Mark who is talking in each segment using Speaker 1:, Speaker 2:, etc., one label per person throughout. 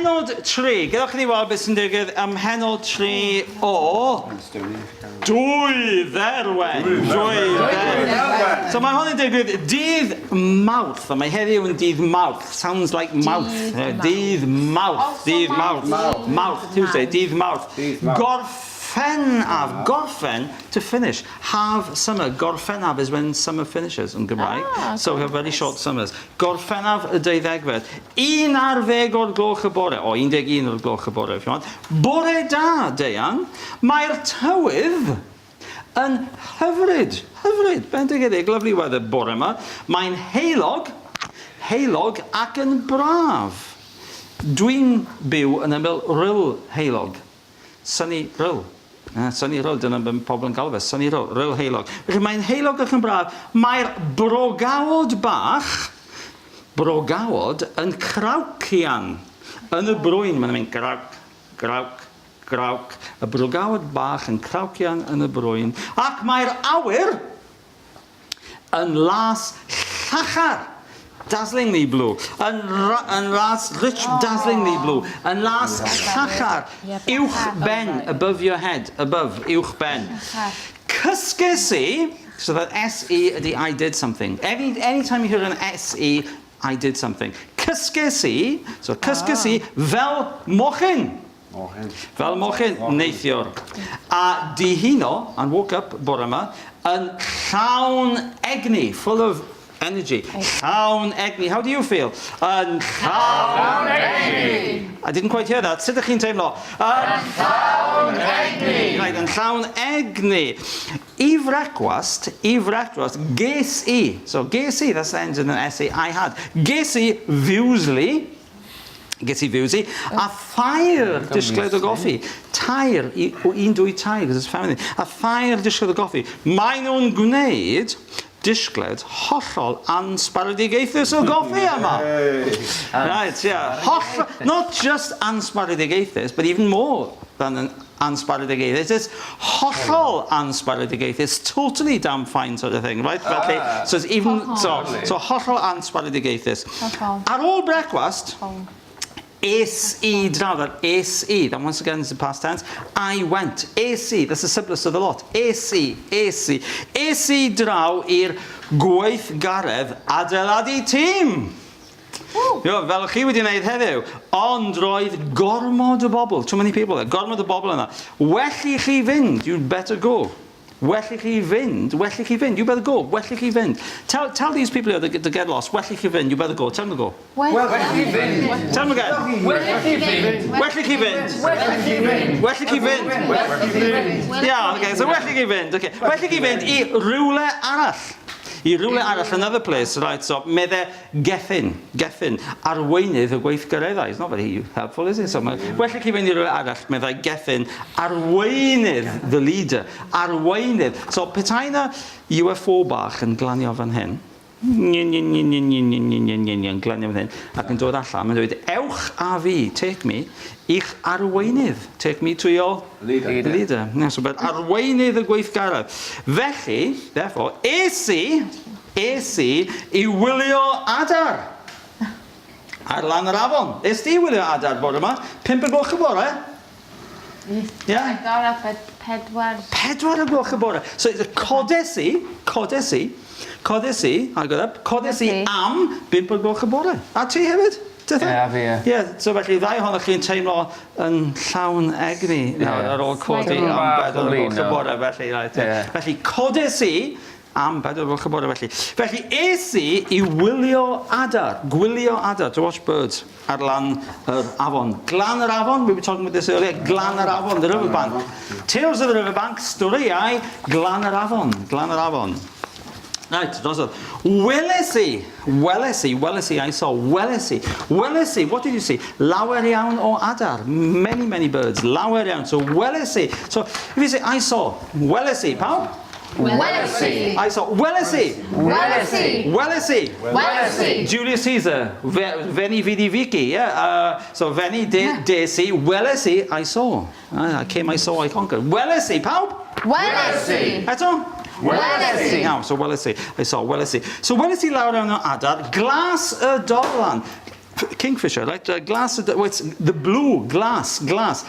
Speaker 1: Pennod 3. Gadewch i ni weld beth sy'n digwydd ym mhennod 3 o Dwy Dderwen. Dwy Dderwen. So mae hwn yn digwydd dydd Mawrth, a mae heddiw yn dydd Mawrth. Sounds like mouth. Dydd Mawrth. Dydd Mawrth. Mawrth, Tuesday, dydd Mawrth. Gorffennaf. Gorffen, to finish. Haf, summer. Gorffennaf is when summer finishes yn Gymraeg. Ah, so we have very short summers. Gorffennaf y deuddegfed. 11 o'r gloch y bore. O, 11 o'r gloch y bore, if you want. Bore da, Deian. Mae'r tywydd yn hyfryd. Hyfryd. Bendigedig. Lovely weather bore yma. Mae'n heulog, heulog ac yn braf. Dwi'n byw yn ymyl Rhyl heulog. Sunny Rhyl. Uh, Sunny Rhyl, dyna beth pobl yn galw fe, Sunny Rhyl, Rhyl heulog. Felly mae'n heulog ac yn braf. Mae'r brogawod bach, brogawod yn crawcian yn y brwyn. Mae'n mynd grawc, grawc, grawc. Y brogawod bach yn crawcian yn y brwyn. Ac mae'r awyr Yn las llachar! Dazzlingly blue. Yn, yn las, rich, dazzlingly blue. Yn las llachar. Uwch ben, above your head, above, uwch ben. Cysges i, so that S-E ydy I did something. Any, any time you hear an S-E, I did something. Cysges i, so cysges i fel mochyn. Mochyn. Fel mochyn, neithiwr. A dihuno, and woke up bore yma, yn llawn egni, full of energy. Llawn egni. How do you feel? Yn llawn egni! I didn't quite hear that. Sut ydych chi'n teimlo? Yn llawn egni! Right, yn llawn egni. I frecwast, i frecwast, ges i, so ges i, that's the end in an S-E, I had. Ges i fuesly, Ges i fiwsi, a thair disgled o goffi. Tair, i, o un, dwy, tair, because it's family. A thair disgled o goffi. Maen nhw'n gwneud disgled hollol ansbaradigaethus o goffi yma. Right, yeah. Holl, not just ansbaradigaethus, but even more than an ansbaradigaethus. It's hollol ansbaradigaethus, totally damn fine sort of thing, right? Felly, ah. so it's even, so, so hollol ansbaradigaethus. Ar ôl brecwast, es i draw, that es i, that once again is the past tense, I went, es i, that's the simplest of the lot, es i, es i, es i draw i'r gweithgaredd adeiladu tîm. Yo, fel chi wedi wneud heddiw. Ond roedd gormod o bobl, too many people there, gormod o bobl yna. Well i chi fynd, you'd better go. Well i chi fynd, well i chi fynd, you better go, well i chi fynd. Tell, tell these people here to, to get lost, well i chi fynd, you better go, tell them to go.
Speaker 2: Well i chi fynd.
Speaker 1: Tell them again.
Speaker 2: Well i chi fynd.
Speaker 1: Well i chi fynd.
Speaker 2: Well i chi fynd.
Speaker 1: Well i chi fynd.
Speaker 2: Well i chi fynd.
Speaker 1: Yeah, okay, so well i chi fynd, okay. Well i chi fynd i rywle arall. I rywle arall, another place, right, so medde Gethin, Gethin, arweinydd y gweithgareddau. It's not very helpful, is it? So, mae, well i chi fynd i rywle arall, meddai Gethin, arweinydd, the leader, arweinydd. So, petai na UFO bach yn glanio fan hyn, yn glanio fan hyn, ac yn dod allan, mae'n dweud, ewch â fi, take me, i'ch arweinydd. Take me to your leader. Leader. Yeah, so, but arweinydd y gweithgaredd. Felly, therefore, es i, Es i i wylio adar ar lan yr afon. Es di i wylio adar bore 'ma? Pump y gloch y bore?
Speaker 3: Ie. Pedwar a pedwar.
Speaker 1: Pedwar y gloch y bore. So codes i, codes i, codes i, I got up, codes i am bump o'r gloch y bore. A ti hefyd?
Speaker 2: Ie, a fi, ie.
Speaker 1: Ie, so felly ddau ohonoch chi'n teimlo yn llawn egni nawr ar ôl codi am bedwar o'r gloch y bore, felly, right. Felly codes i Am bedwar gloch y bore felly. Felly es i i wylio adar, gwylio adar, to watch birds, ar lan yr afon. Glan yr afon, we were talking about this earlier, glan yr afon, the river bank. Tales of the river bank, storïau glan yr afon, glan yr afon. Right, drosodd. Weles i, weles i, weles i, I saw, weles i, weles i, what did you see? Lawer iawn o adar, many, many birds, lawer iawn. So, weles i. So, if you say, I saw, weles i, pawb?
Speaker 3: Weles i.
Speaker 1: I saw. Weles i.
Speaker 3: Weles i.
Speaker 1: Weles i.
Speaker 3: Weles i.
Speaker 1: Julius Caesar. Veni vidi vici. Yeah. So veni de, des i. Weles i. I saw. I came, I saw, I conquered. Weles i. Pawb?
Speaker 3: Weles i.
Speaker 1: Eto?
Speaker 3: Weles i.
Speaker 1: Iawn, so weles i. I saw, weles i. So weles i lawr iawn o adar. Glas y dorlan. Kingfisher, right? Glas, well, it's the blue, glas, glas.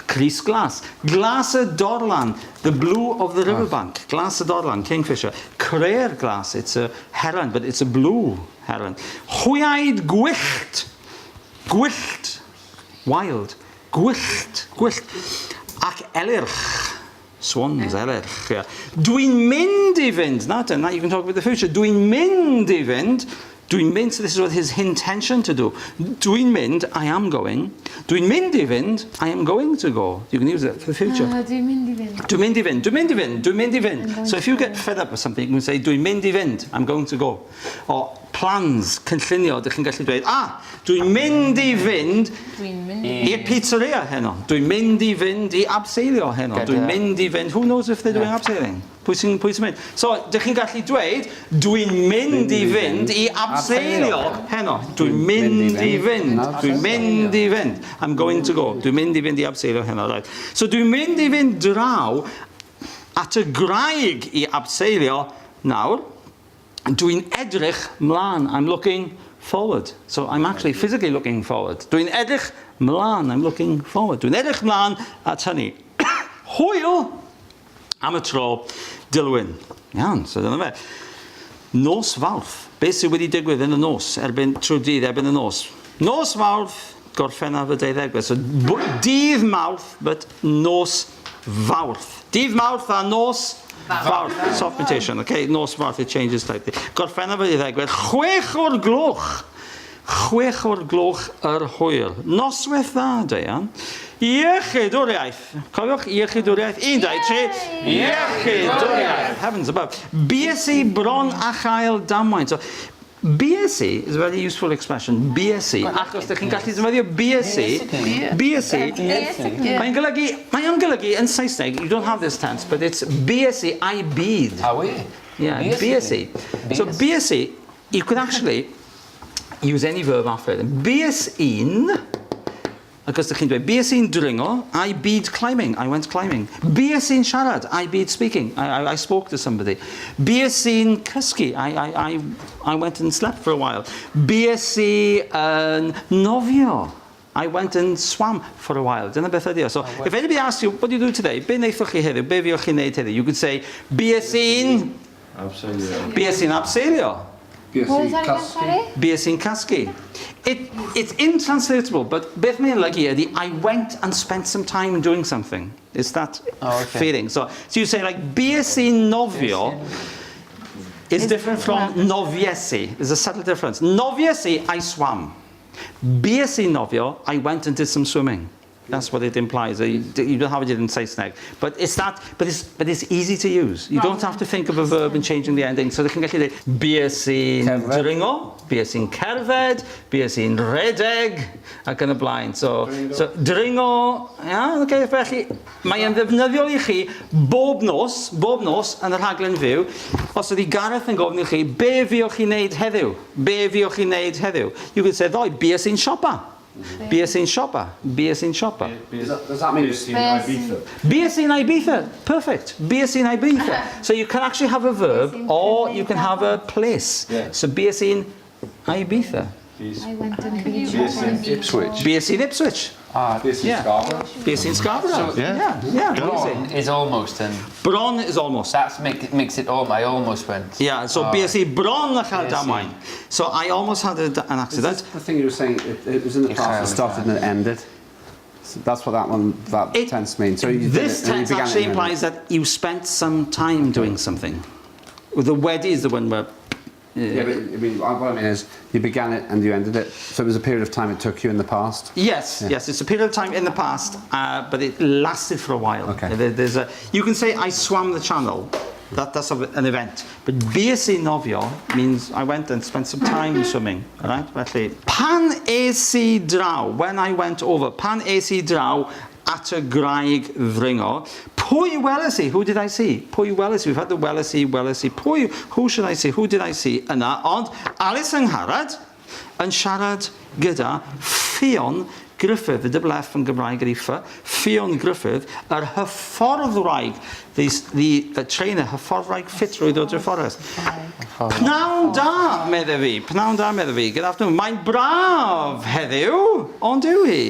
Speaker 1: Crys glas. Glas y dorlan, the blue of the riverbank. Glas y dorlan, kingfisher. Crëyr glas, it's a heron, but it's a blue heron. Hwyaid gwyllt. Gwyllt. Wild. Gwyllt. Gwyllt. Ac elyrch. Swans, elyrch. Yeah. Dwi'n mynd i fynd. Now then, now you can talk about the future. Dwi'n mynd i fynd. Dwi'n mynd, so this is what his intention to do. Dwi'n mynd, I am going. Dwi'n mynd i fynd, I am going to go. You can use it for the future.
Speaker 3: Ah, dwi'n mynd i fynd.
Speaker 1: Dwi'n mynd i fynd, dwi'n mynd i fynd, dwi'n mynd i fynd.
Speaker 3: I'm going
Speaker 1: So if you
Speaker 3: to
Speaker 1: get fed up with something, you can say, "Dwi'n mynd i fynd, I'm going to go." Or plans, cynllunio, dych chi'n gallu dweud, "Ah, dwi'n mynd i fynd
Speaker 3: Dwi'n mynd i
Speaker 1: i'r pizzeria heno. Dwi'n mynd i fynd i abseilio heno.
Speaker 2: Gyda-
Speaker 1: Dwi'n mynd i fynd." Who knows if they're doing abseiling? Pwy sy'n mynd? So, dych chi'n gallu dweud, "Dwi'n mynd i fynd i abseilio heno. Dwi'n mynd i fynd. Dwi'n mynd i fynd. I'm going to go. Dwi'n mynd i fynd i abseilio heno." Right. So, dwi'n mynd i fynd draw at y graig i abseilio nawr. Dwi'n edrych mlaen. I'm looking forward. So I'm actually physically looking forward. Dwi'n edrych mlaen. I'm looking forward. Dwi'n edrych mlaen at hynny. Hwyl am y tro, Dilwyn. Iawn, so dyna fe. Nos Fawrth. Beth sydd wedi digwydd yn y nos, erbyn trwy dydd, erbyn y nos? Nos Fawrth, Gorffennaf y 12. So, dydd Mawrth, but nos Fawrth. Dydd Mawrth a nos Fawrth. Soft mutation, okay? Nos Fawrth, it changes slightly. Gorffennaf y 12. 6 o'r gloch. 6 o'r gloch yr hwyr. Noswaith dda, Deian. Iechydwriaeth. Cofiwch, iechydwriaeth. Un, dau, tri. Iechydwriaeth. Heavens above. Bues i bron a chael damwain. So, bues i is a very useful expression. Bues i. Achos ydych chi'n gallu defnyddio bues i. Bues i. Mae'n golygu yn Saesneg, you don't have this tense, but it's bues i, I bid.
Speaker 2: Ah, we?
Speaker 1: Yeah, bues i. So bues i, you could actually use any verb after it. Bues i'n, ac os ydych chi'n dweud, "Bues i'n dringo," I bid climbing, I went climbing. Bues i'n siarad, I bid speaking, I spoke to somebody. Bues i'n cysgu, I went and slept for a while. Bues i yn nofio, I went and swam for a while. Dyna beth ydi o. So, if anybody asks you, "What do you do today?" Be wnaethoch chi heddiw? Be fuoch chi'n neud heddiw? You could say, "Bues i'n
Speaker 4: Absolutely.
Speaker 1: Bues i'n abseilio."
Speaker 3: What was that again, sorry?
Speaker 1: Bues i'n casgu. It's intranslatable, but beth mae'n olygu ydy, I went and spent some time doing something. It's that
Speaker 2: Oh, okay.
Speaker 1: feeling. So you say like, "Bues i'n nofio" is different from "nofies i." There's a subtle difference. Nofies i, I swam. Bues i'n nofio, I went and did some swimming. That's what it implies. You don't have it in Saesneg. But it's that, but it's easy to use. You don't have to think of a verb and changing the ending. So ydych chi'n gallu dweud, "Bues i'n
Speaker 2: Cerdded.
Speaker 1: dringo, bues i'n cerdded, bues i'n redeg," ac yn y blaen. So dringo, yeah, okay, felly mae'n ddefnyddiol i chi bob nos yn y rhaglen fyw. Os ydy Gareth yn gofyn i chi, "Be fuoch chi'n neud heddiw? Be fuoch chi'n neud heddiw?" You could say, "Ddoe, bues i'n siopa. Bues i'n siopa. Bues i'n siopa."
Speaker 5: Does that mean
Speaker 4: Bues i'n Ibiza?
Speaker 1: Bues i'n Ibiza. Perfect. Bues i'n Ibiza. So you can actually have a verb or you can have a place. So bues i'n Ibiza.
Speaker 3: I went and beach.
Speaker 4: Bues i'n Ipswich.
Speaker 1: Bues i'n Ipswich.
Speaker 2: Ah,
Speaker 4: Bues i'n Scarborough.
Speaker 1: Bues i'n Scarborough. Yeah.
Speaker 2: Bron is almost, and
Speaker 1: Bron is almost.
Speaker 2: That's makes it all. I almost went.
Speaker 1: Yeah, so
Speaker 2: Oh,
Speaker 1: bues i bron a chael
Speaker 2: Bues i.
Speaker 1: damwain. So I almost had an accident.
Speaker 5: The thing you were saying, it was in the past, it started and it ended. So that's what that one, that tense means. So you did
Speaker 1: This
Speaker 5: it and you
Speaker 1: tense
Speaker 5: began it
Speaker 1: actually
Speaker 5: and ended
Speaker 1: implies that you spent some time doing something. The wedi is the one where
Speaker 5: it. Yeah, but I mean, what I mean is, you began it and you ended it. So it was a period of time it took you in the past.
Speaker 1: Yes, it's a period of time in the past, but it lasted for a while.
Speaker 5: Okay.
Speaker 1: You can say "I swam the channel." That's an event. But bues i nofio means I went and spent some time swimming. All right? Felly, pan es i draw, when I went over, pan es i draw at y graig ddringo, pwy weles i? Who did I see? Pwy weles i? We've had the weles i, weles i. Pwy, who should I see? Who did I see yna? Ond Alice Angharad yn siarad gyda Ffion. Griffith, the double F yn Gymraeg ydy F, Ffion Griffith, yr hyfforddwraig, the trainer, hyfforddwraig ffitrwydd o Treforest. Pnawn da, medde fi. Pnawn da, medde fi. Good afternoon. Mae'n braf heddiw, ond yw hi?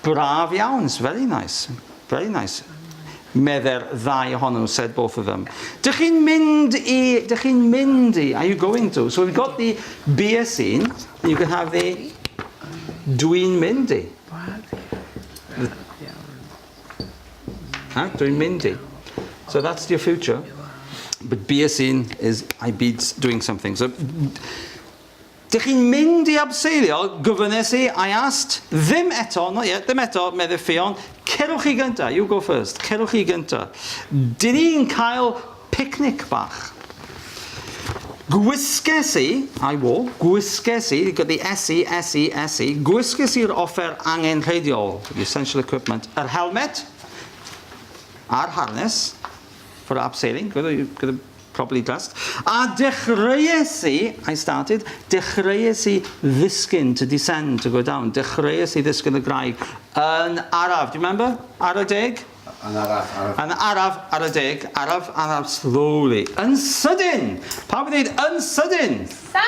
Speaker 1: Braf iawn. It's very nice. Very nice. Medde'r ddau ohonyn nhw, said both of them. Dych chi'n mynd i... Dych chi'n mynd i... Are you going to? So we've got the bues i'n. You can have the dwi'n mynd i. Ha? Dwi'n mynd i. So that's your future. But bues i'n is I be doing something. So, dych chi'n mynd i abseilio? Gofynnes i, I asked. Ddim eto, not yet, ddim eto, medde Ffion. Cerwch chi gynta, you go first. Cerwch chi gynta. Dyn ni'n cael picnic bach. Gwisges i, I wore, gwisges i, you've got the S-E, S-E, S-E, gwisges i'r offer angenrheidiol, the essential equipment, yr helmet, a'r harness, for abseiling, good, properly dressed. A dechreuais i, I started, dechreuais i ddisgyn, to descend, to go down, dechreuais i ddisgyn y graig yn araf. Do you remember? Ara deg?
Speaker 5: Yn araf, araf.
Speaker 1: Yn araf, ara deg, araf, araf, slowly. Yn sydyn! Pawb yn dweud yn sydyn?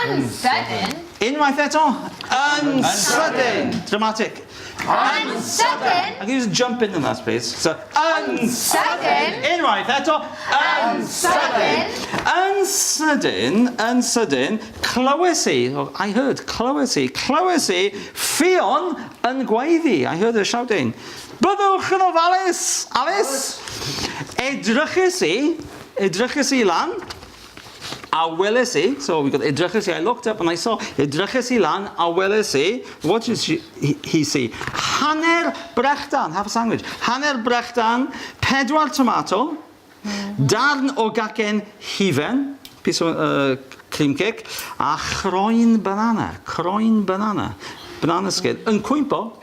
Speaker 3: Yn sydyn.
Speaker 1: Unwaith eto. Yn sydyn! Dramatic.
Speaker 3: Yn sydyn.
Speaker 1: I can just jump in that space. So, yn
Speaker 3: Sydyn.
Speaker 1: Unwaith eto. Yn sydyn. Yn sydyn, yn sydyn, clywes i, oh, I heard, clywes i, Ffion yn gweiddi. I heard her shouting. Byddwch yn ofalus, Alice. Edryches i lan, a weles i, so we got edryches i, I looked up and I saw, edryches i lan, a weles i, what did he see? Hanner brechdan, half a sandwich, hanner brechdan, pedwar tomato, darn o gacen hufen, piece of cream cake, a croen banana, banana skin, yn cwympo,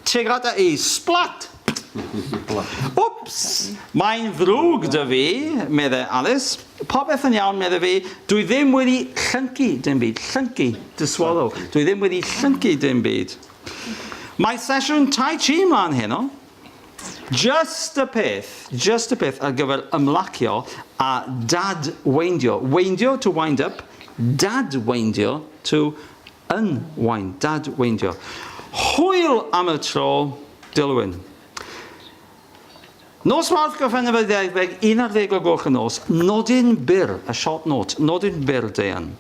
Speaker 1: tuag ata i, splat! Wps! Mae'n ddrwg 'da fi, medde Alice. Popeth yn iawn, medde fi. Dwi ddim wedi llyncu dim byd. Llyncu, to swallow. Dwi ddim wedi llyncu dim byd. Mae sesiwn Tai Chi mlaen heno. Just y peth, just y peth ar gyfer ymlacio a dad-weindio. Weindio, to wind up. Dad-weindio, to unwind. Dad-weindio. Hwyl am y tro, Dilwyn. Nos Mawrth Gorffennaf y 12, 11 o gloch y nos, nodyn byr, a short note, nodyn byr, Deian.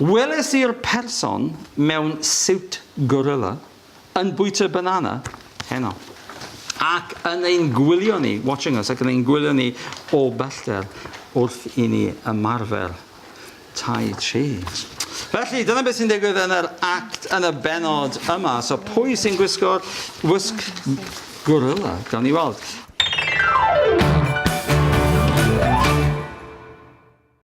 Speaker 1: Weles i'r person mewn siwt gorilla yn bwyta banana heno. Ac yn ein gwylio ni, watching us, ac yn ein gwylio ni o bellter wrth i ni ymarfer Tai Chi. Felly, dyna beth sy'n digwydd yn yr act yn y bennod yma. So, pwy sy'n gwisgo'r wisg gorilla? Gawn ni weld.